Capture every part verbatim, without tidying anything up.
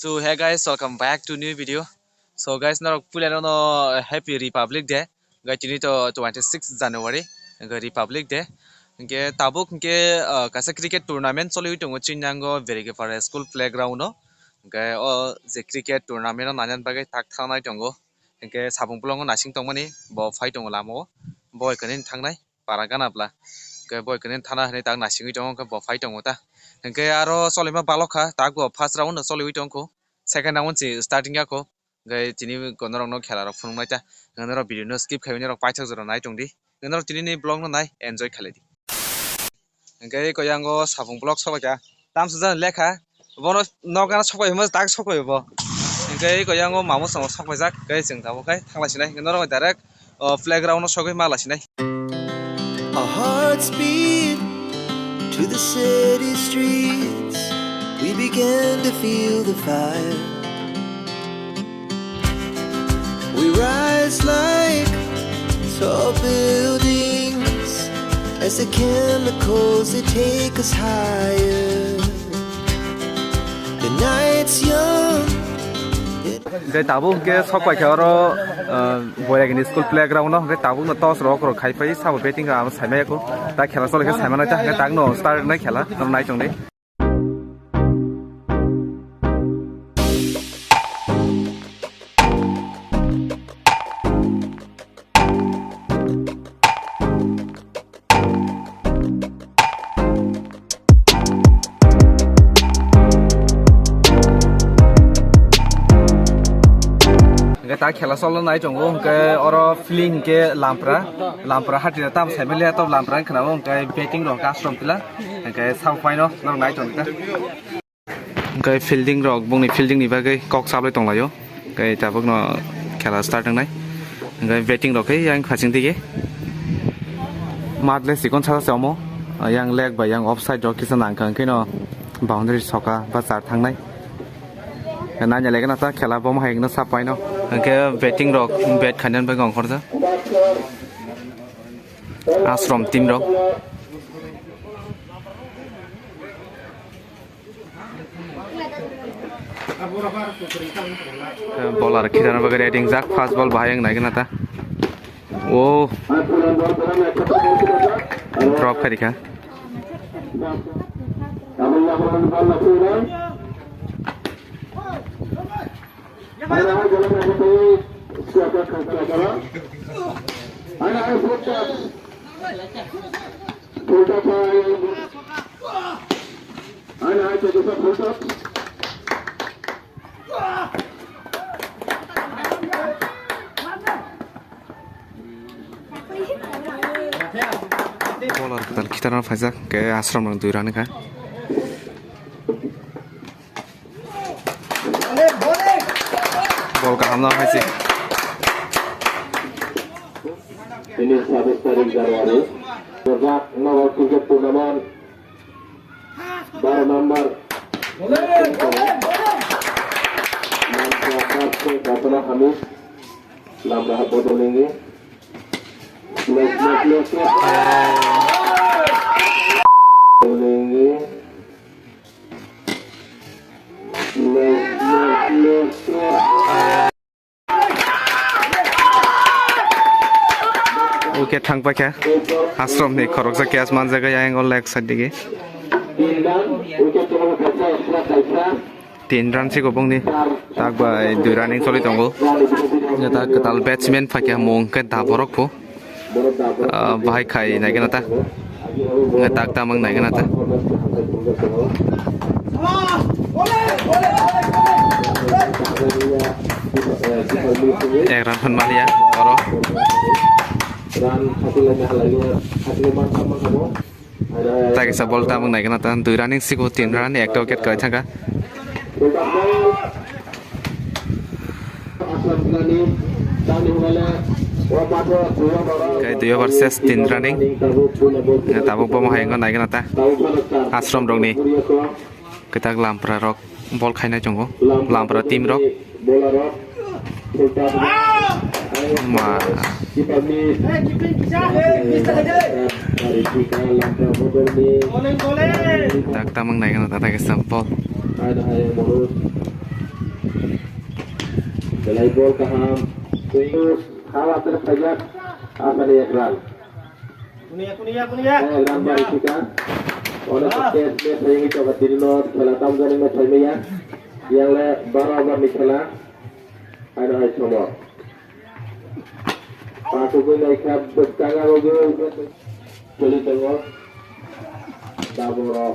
So hey guys, welcome back to new video. So guys, norok puila no Happy Republic Day. Guys, tini to twenty six January, guys, Republic Day. Hingke tabuk hingke, ah, kaisa cricket tournament choliwi tongo Chinyango Berigepara school playground o. Hingke o je cricket tournament o nainan bagwi tak thangnai tongo. Hingke sabung bolongo naising tongmani bo phai tongo lama o. Boi kani thangnai para gana bla. Hingke boi kani thana hinui tak naisingwi tongo, hingke bo phai tongo ta. Hingke aro cholaima balok kha, tak bo first round no choliwi tongkho. Second round se starting ya kho. Hingke tini norok no khela rok phunuk nai ta. Norok video no skip khai norok paithak jora nai tong di. Norok tini ni vlog no nai enjoy khalai di. Hingke eko yango sabung vlog sobai kha. Tam sujak lekha. Bono nok gana sobai himo tak sobai bo. Hingke eko yango mamo samo sobai jak. Hingke chwng tabuk khai thanglai sinai. Norok direct o playground o sogwi ma lasinai. Our hearts beat to the city streets. We begin to feel the fire. We rise like tall buildings as the chemicals, they take us higher. The night's young. Hingke tabuk hingke sok paikha oro, ah, Boiragini school playground o, hingke tabuk no toss rok rok khai pai sabo betting rok amo saimai ya kho. Ta khela choli khe saimano ta hingke tak no start nai khela, no nai tong di. Hingke ta khela cholo nai tongo, hingke oro feeling hingke lampra, lampra hati tam saimali ato lampra wngkha na, hingke betting rok custom pila, hingke sam paino norok nai tongkha. Hingke fielding rok, bongni fielding ni bagwi kok chaplai tonglaio. Hingke tabuk no khela start wngnai. Hingke batting rok khe yang phasing dige. Mat le sikon sasa se omo. Yang leg bai yang offside rok kisa nang kha, hingke no boundary soka ba char thangnai. Nanya lege na ta khela bomo hai no sap paino. Hingke batting rok bat khainani bagwi ongkhorjak. Ashram team rok. Bowler khitano bagwi ready wngjak, fast ball bahai wng nai gana ta. O drop khai rikha. Bowler kwtal khitarno phaijak, ke Ashram rok dui rani kha. Bol kaham no hai se. Tini sabis tarik January. Berjak nogo cricket tournament. Baro number. Lamra Hamid. Lamra Bodolingi. Left, left, left, left. Bodolingi. Oke, thang paikha. Ashram ni khoroksa catch manjak, yang o leg side digi. Tin run siko bongni. Tak bai dui running choli tongo. Neta kwtal batsman paikha, mung khe da borok pho. Ah, bahai khai nai gana ta. Nge tak tamang nai gana ta. Ek run phan maliya oro. Tak isa bol tamang nai gana ta. Dui running siko tin run ekta wicket kwlai thangkha. Kai dui over ses tin running. Tabuk bomo hai wngkha nai gana ta. Ashram rokni kwtak lampra rok bol khainai tongo. Lampra team rok. Ma. Tak tamang nai gana ta, tak isa bol. Belai bol kaham. Swing. Hala tere phaijak. Asani ek run. Kunia, kunia, kunia. Ek run bai sika. Onek test match hai wngwi tongo tini no khela tamjani match hai maya. Yang le baro over ni khela. Haino hai somo. Patugwi naikha bwskang abo gwi choli tongo. Taboro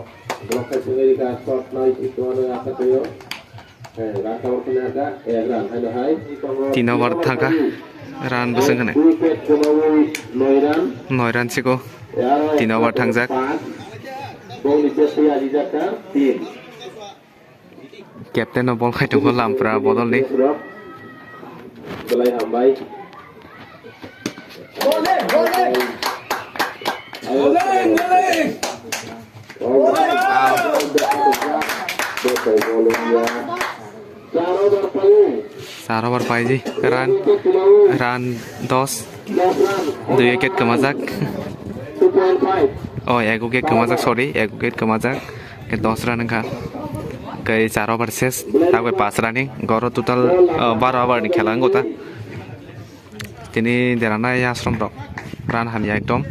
block khai sengwi rikha shot nai si tongo asa twiyo. He, run taboro khwlai hakha, ek run haino hai. Tin over thangkha, run bwswk hwnwi. Wicket kwmawi noi run. Noi run siko. Tin over thangjak. Bongni jeswi ajijak kha, tin. Captain no bol khai tongkho Lampra bodol ni. Belai hambai. Char over paiji, run, run dos, dui wicket kwmajak. Oh, ek wicket kwmajak, sorry, ek wicket kwmajak. Khe dos run wngkha. Khe char over ses, tabuk pas running. Goro total, uh, baro over ni khela wngkha ta. Tini deranai asrom rok. Run hamya ekdom.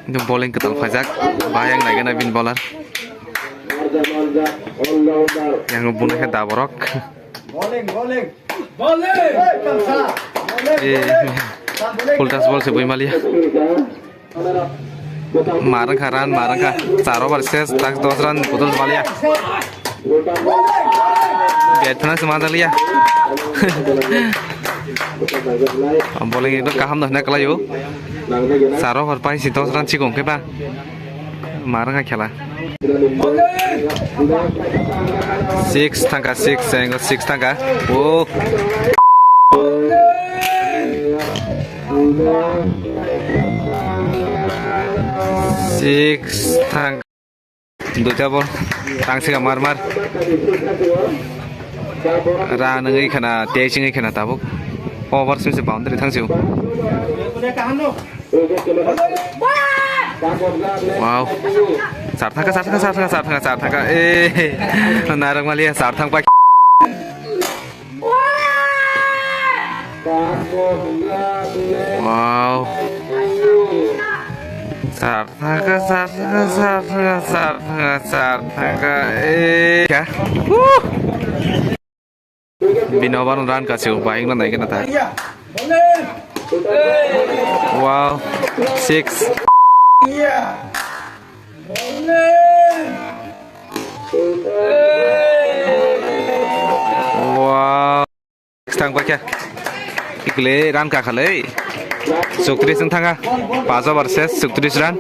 Ekdom bowling kwtal phaijak. Bayang naigana bin bowler. Yang buno khe daborok. Bowling, bowling. Bowling. Eh, full toss ball se bui malia. Mar wngkha run, mar wngkha. Char over ses, tak dos run, bodol malia. Bat phano se manjak liya. Bowling ekdom kaham no hwnwi kwlaio. Char over pai si dos run sikong khe ba. Mar wngkha khela. Six thangkha, six, angle six thangkha. Oh. Six thang. Duita ball. Tang sika mar mar. Ra nungui khana, tei chingui khana tabuk. Over sim se boundary thang sio. Wow. Sar thangkha, sar thangkha, sar thangkha, sar thangkha, sar thangkha. Eh, narok malia sar thang pai. Wow. Sar thangkha, sar thangkha, sar thangkha, sar thangkha, sar thangkha. Eh. Kha. Woo. Bini obar run kasio, baing na naikhe na ta. Wow, six. Wow. Six thang paikha. Ikle run kakhalei. Sukri sing thanga. Paso versus sukri run.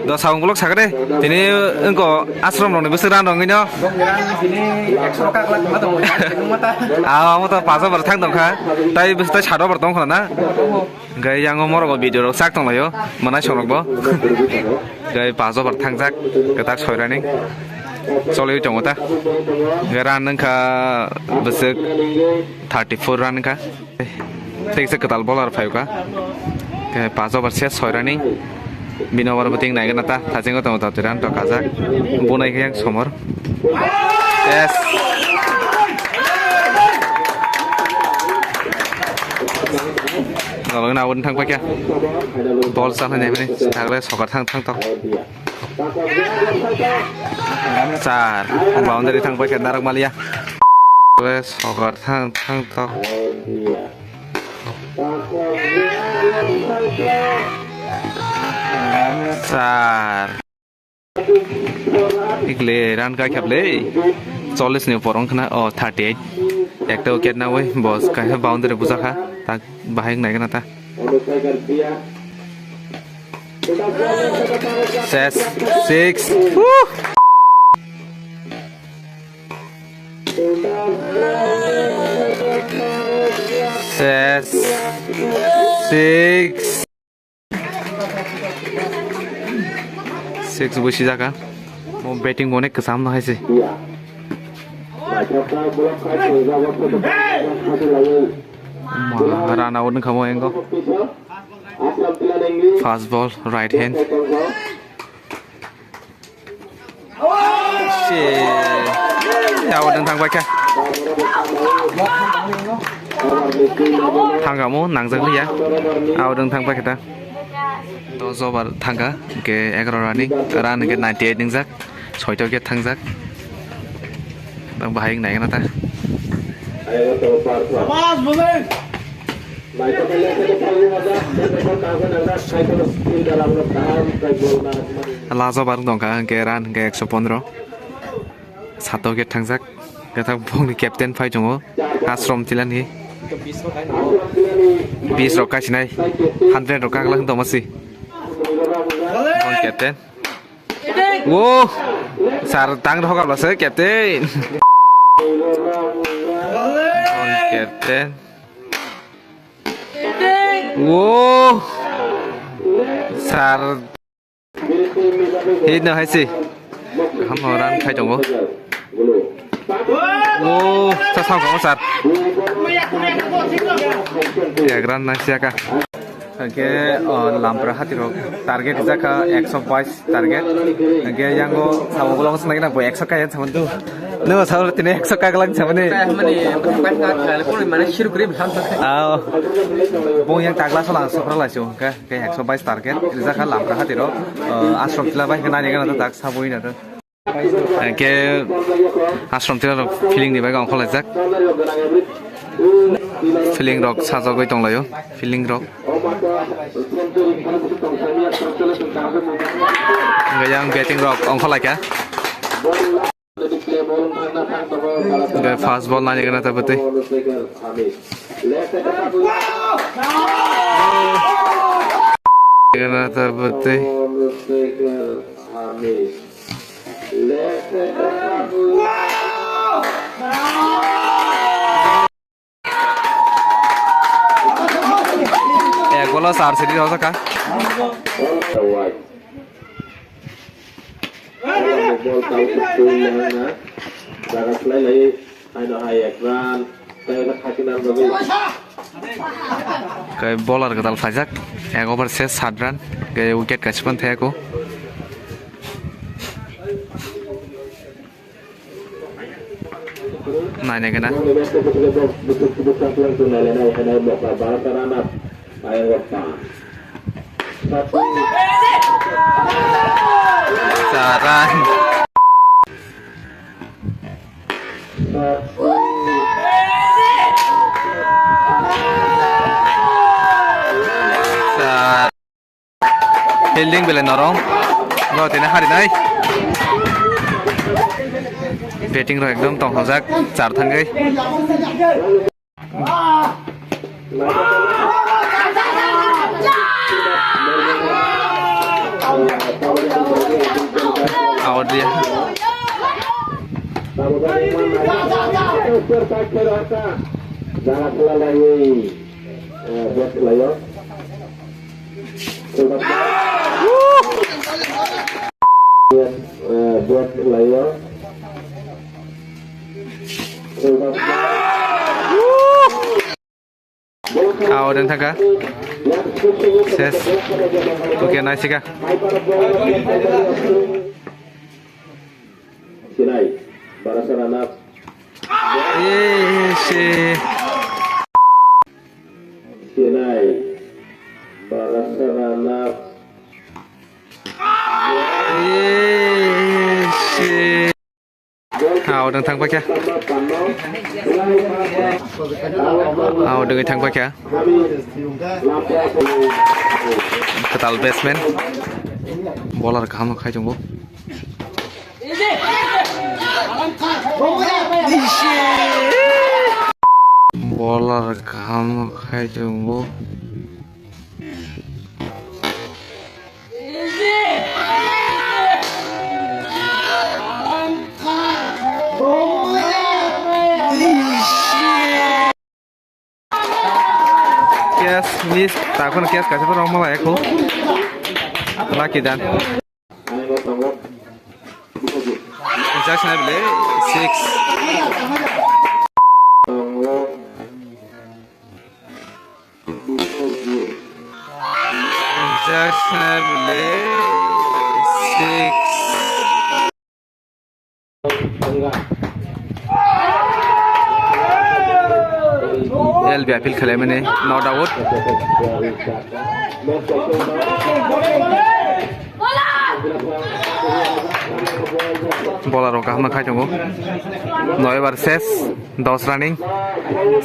Do saung blok sakre. Tini engko asrom roni bisi run rongino. Aw, amo to paso bar thang dongkha. Tai bisi tai sado bar tongkha na. Gai yango morok video rok sak tonglaio. Manai songrok bo. Gai paso bar thangjak. Ketak soirani. Choli tongo ta. Gai run nangkha bisi thirty four run kha. Teksa kwtal bowler phaiwkha. Khe pass over ses soi rani. Bini over bwtwi naigwna ta. Thachingo tongo ta tiran to kajak. Bunai khe yang somor. Yes. Nalogna awun thang pakya. Ball sa nai mani. Thagle sokar thang thang tok. Char, boundary thang paikha narok malia. Sokar thang thang tok. Char. Ikle run kai khaple. Chollish ni porong khna o thirty eight. Ekta wicket na oi bos kai boundary bujakha. Tak bahai nai gana ta. Ses, six. Woo! Ses, six. Six busi jaga. Mo batting bo onek kwcham no hai se. Ma, run out wngkha mo engo. Fast ball, right hand. Out wng thang paikha. Thangkamo nangjak liya. Aodwng thangpai khe ta. Dos over thangkha, hwnkhe egaroh running, run hwnkhe ninety eight wngjak, soito wicket thangjak. Tang bahai wng naikhe na ta. Last over wng tongkha, hwnkhe run hwnkhe ekso pondro. Sato wicket thangjak. Gathak bongni captain phai tongo. Asrom Tilani. Bis rok kasinai. Hundred rok kaglak tongma si. Bong captain. Wo! Sir tang rok kablasa captain. Bong captain. Wo! Sir. Hit no hai si. Kaham no run khai tongo. O, sa sam kamo sir. Ek run nang siya ka. Hwnkhe, o, Lampra hati rok target rijak kha ekso bais target. Hwnkhe yango sabo bolong swnai na bo ekso kaya saman tu. Nw sabo tini ekso kaglang samani. Kaya mani, kaya kaya kaya, kono mane shiru kri bham. Ah, bong yang tagla solang sokra lai su. Hwnkhe. Ke ekso bais target rijak kha Lampra hati rok, ah, Asrom Tila bai hwnkhe nani gana tak sabui na. Ke Asrom Tila rok feeling ni bai ongkhorlaijak. Feeling rok sajagwi tonglaio, feeling rok. Hwnkhe yang batting rok ongkhorlaikha. Hwnkhe first ball nani gana tabwtwi. Gana tabwtwi. Ek bolo sar sidi rw sakha. Bol tau tui nang na. Jaga slai lai. Haino hai ek run. Tei wngkha khakhe nang bagwi. Kai bowler kwtal phaijak. Ek over se sat run. Kai wicket kaisa phano thaiya kho. Nainai gana. Saran. Sar. Fielding belai norong. Bo tini harinai. Batting rok ekdom tongthokjak, char thangwi. Out dia. Aw, den thangkha. Ses. Oke, naisika. Sinai, Barasa run up. Eh, si. Sinai, Barasa run up. Eh, si. Aw, deng thang paikha. Aw, deng thang paikha. Kwtal batsman. Bowler kaham khai tongo. Bowler kaham khai tongo. Catch miss, tak phano catch kaisa phano rwma lai kho. Lucky dan. Jackson Abilé, six. Jackson Abilé, six. Tangga. L B appeal khlaimani, no doubt. Bowler rok kaham no khai tongo. Noi over ses, dos running,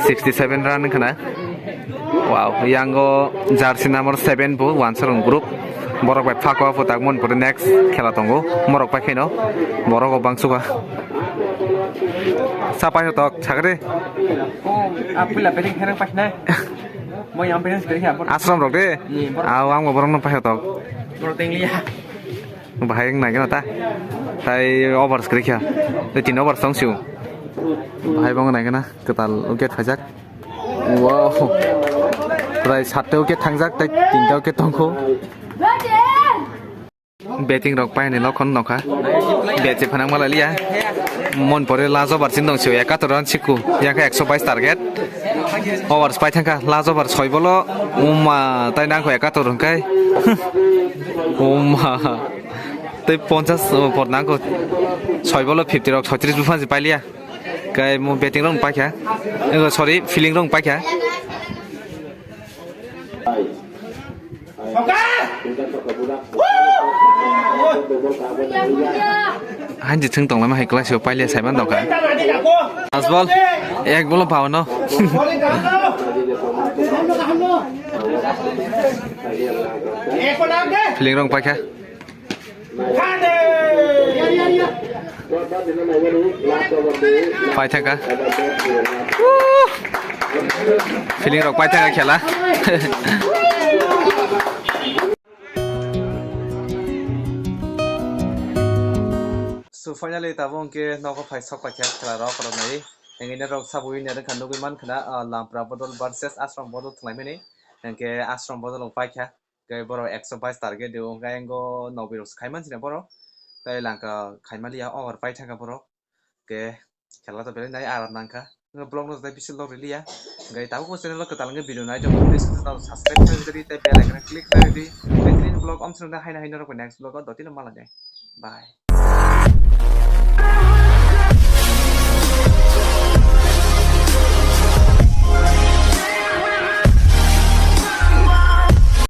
sixty seven run khna. Wow, yango jersey number seven bo Wansarong group. Borok bai phakwa phutak mon pore next khela tongo. Morok pai khaino borok o bangsuba. Sapai hotok, sagre. Oh, apila betting kherang pasinai. Mo yang betting sekali ya, bor. Asram rok de. Iya, bor. Aw, ang borok no pai hotok. Bor tengliya. Bahai wng nai gana ta. Tai overs kwrwi kha. Tai tin overs tong sio. Bahai bo wng nai gana kwtal wicket phaijak. Wow. Prai satta wicket thangjak tai tinta wicket tongkho. Betting rok paini nokhon nokha. Betsi phanang malai liya. Mon pore last over sin dong sio ekator run siku. Yakha ekso bais target. Overs pai thangkha last over soi bolo. Uma tai nangkho ekator hwnkhe. Uma. Tei ponchas, oh, por nangkho. Soi bolo fifty rok, soitris buphansi pailiya. Kai mo betting rok paikha. Ego, sorry, feeling rok paikha. Hanji thung tonglaima hai class o pailiya saiman dokha. Last ball, ek bolo pao no. Feeling rok paikha. Paithaka. Feeling rok paithaka khela. So finally tabuk hwnkhe nogo phai sok paikha khela rok rok nai. Engine rok sabui nai rwkha nugui mankha na, ah, Lampra Bodol versus Ashram Bodol thwnglaimani. Hwnkhe Ashram Bodol rok paikha. Tei borok ekso bais target dio, hwnkhe engo nokbwi rok se khaiman sina borok. Tei langka khaimaliya, over pai thangkha borok. Hwnkhe khela to belai nai aram nangkha. Hwnkhe vlog no tei bisil log riliya. Hwnkhe tabuk bo channel o kwtal hwnkhe video nai tongo, please channel subscribe khlai ridi, tei bell icon click khlai ridi. Tei nini vlog omsong da haino haino rok next vlog o dotino malai nai. Bye.